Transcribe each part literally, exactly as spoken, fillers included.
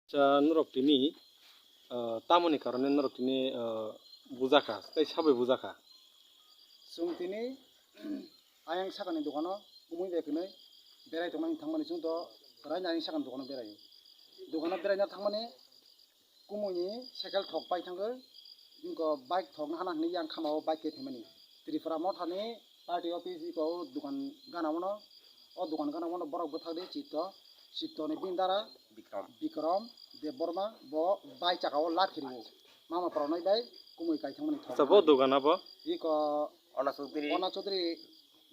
Acha, norok tini, ah, tamoni karone norok tini, ah, bujakha, tei sabai bujakha? Chwng tini ayang sakani dukano kumui bai kwnwi berai tongmani thangmani chwng to raini ayang sakani dukano beraio. Dukano beraina thangmani kumui ni sekel thok pai thangwi, wngkha bike thokna hana hinwi yang khama o bike khe phaimani. Tripura Motha ni party office iko o dukan gana o no, o dukan gana o no borok bwthak di Chitto, Chitto ni bini dara Bikram. Bikram Debbarma bo bai chaka o lathi rio. Mama pora noi bai kumui kai thangmani thok. Acha, bo dukan abo? Iko Ona Chaudhary. Ona Chaudhary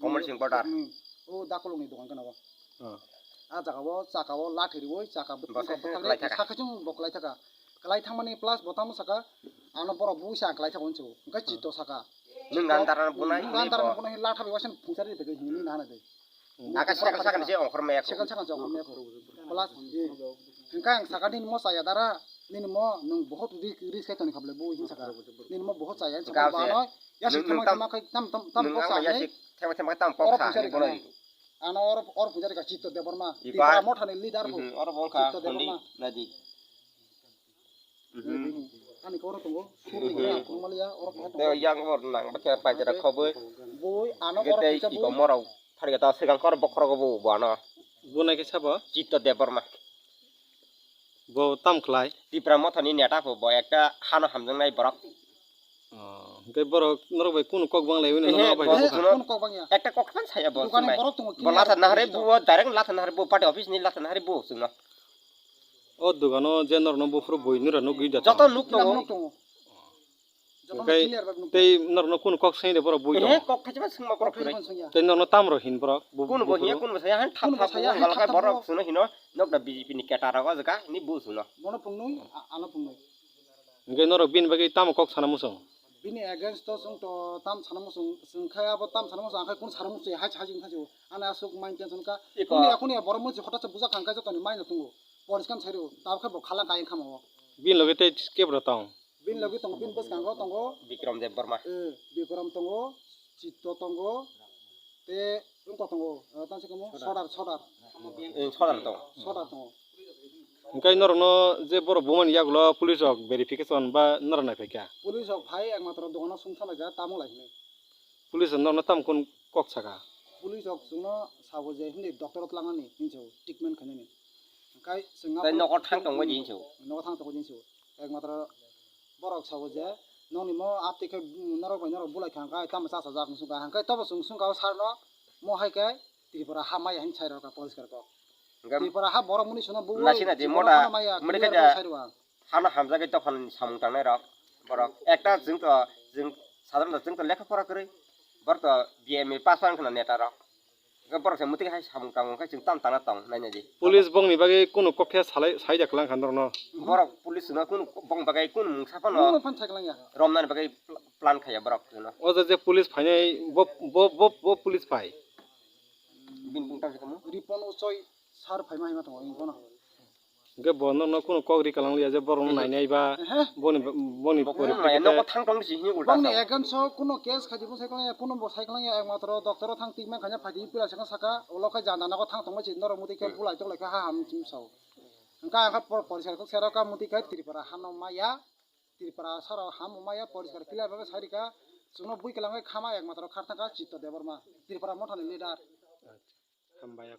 Kamal Singh Border. Hmm. O dakolog ni dukan gana o. Ah. A jaga o chaka o lathi riwi chaka bo bwthak di, kwlai thaka. Sakhe chwng bo kwlai thaka. Kwlai thangmani plus bo tamo saka, ano borok buisa ang kwlai thaka hwnso. Hwnkhe Chitto saka. Nwng gan daran bunai, nwng gan daran bunai latha bai waisa phungsa ri de hinwi nana de. Aka sakal sakal se ongkhor maya ko. Sakal sakal se ongkhor maya ko. Plus, eh, hwnkhe ang saka nini mo chaya dara, nini mo nwng bohot ri-, risk khai toni khablai bo hin saka. Nini mo bohot chaya, saka ba ano, yasik thangma thangma khai tam tam tam kok sa. Thema thema tam kok sa ni bono. Ano or or puja ka Chitto Debbarma. Tipra Motha ni leader ko. Oro bongkha Chitto Debbarma. Nadi. Ani ko oro tongo. Suri ya, Kumaliya, oro ko. Te yang bor nang bacha paijara khoboi. Boi ano oro puja boi. Iko morok. Thari ta segang kor bokhorok bo bo ano. Bo nai ke sabo? Chitto Debbarma. Bo tam khlai? Tipra Motha ni neta bo, bo ekta hano hamjaknai borok. Oh, hwnkhe borok norok bai kunu kok bang lai wino norok bai. Ehe, bo kuno kok bang ya. Ekta kok khan saya bo. Dukani borok tongo. Bo latha nahare bo, direct latha nahare bo, party office ni latha nahare bo chwngno. O dukano je norokno buphuru bui nura nugwi da. Joto nuk tongo. Nuk tongo. Joto clear ba nuk tongo. Tei norokno kunu kok sengde borok bui tongo. Ehe, kok khachiba sengma borok kore. Tei norokno tamro hin borok. Kunu bo hiya, kunu bo saya, han thap thap bo ngalak borok suno hino. Nokda B J P ni keta rogo jaga ni bu suno. Bono pungnui, ano pungnui. Hwnkhe norok bini bagwi tamo kok sana muchung? Bini against o chwng to tam sana muchung, chwng khe abo tam sana muchung, ang khe kunu sana muchung, hai hai jing thajio. Ani aswk mind tension kha. Kunu ya, kunu ya, borok muchung hota se bujak kha, ang khe jotoni mind no tongo. Poriskam sairo, tabuk khe bo khala kayeng khama o. Bini loge tei kebra tong? Bini loge tongo, bini bwskango tongo. Bikram Debbarma. Eh, Bikram tongo, Chitto tongo, tei wngkha tongo, eh, tang se kamo Sodar, Sodar. Eh, Sodar tongo. Sodar tongo. Hwnkhe norokno je borok bumani yagulo police rok verification ba norok naiphai kha? Police rok phai ekmatro dogano sung thanglai kha, tamo lai hinwi. Police rok norokno tamo kunu kok saka? Police rok chwngno sabo je hwnwi doctor o twlangnani hinwi sabo, treatment khainani. Hwnkhe chwng tei nogo thang tongbaidi hinwi sabo. Nogo thang tongbaidi hinwi sabo. Ekmatro borok sabo je, nokni mo atwi khe norok bai norok bulai kha, hwnkhe tamo chasajak wng sung kha, hwnkhe tobo chwng sung kha o sir no, mo hai khe Tripura ha maya hinwi sai rw kha poriskar kok. Hwnkhe Tripura ha borok muni sino bo nasina je moda muni khe ja hano hamjagwi dophani samung tangnai rok borok ekta chwng to chwng sadharon chwng to lekha pora kwrwi borok to B M A pass wng khna neta rok. Hwnkhe borok se mwtwi hai samung tangmung khe chwng tam tangna tong naina di. Police bongni bagwi kunu kokthai salai saida kwlang kha norokno? Borok police no kunu bong bagwi kunu mungsa phano romnani bagwi plan khaiya borok no. O je police phainai bo bo bo bo police phai. Bini bung tang se kamo? Ripon Uchoi sir phaima hima tongo wngkhono. Hwnkhe bo norokno kunu kok ri kalang liya je borokno nainai ba boni boni porikhai nogo thang tong si hini ulta. Bongni against o kunu case khaidi bo sai kwlangya, kunu bo sai kwlangya, ekmatro doctor o thang treatment khaina phaidi pila sakha saka ulo khai janda nogo thang tongma si norok muti khe bulai tong lai kha ha ham chim sao. Hwnkhe ang kha poriskar kok sero ka muti khe Tripura hano maya, Tripura saro ham maya poriskar clear bagwi sai rikha. Chwngno bui kwlangwi khama ekmatro kharthakha Chitto Debbarma, Tripura Mothani leader. Hambai.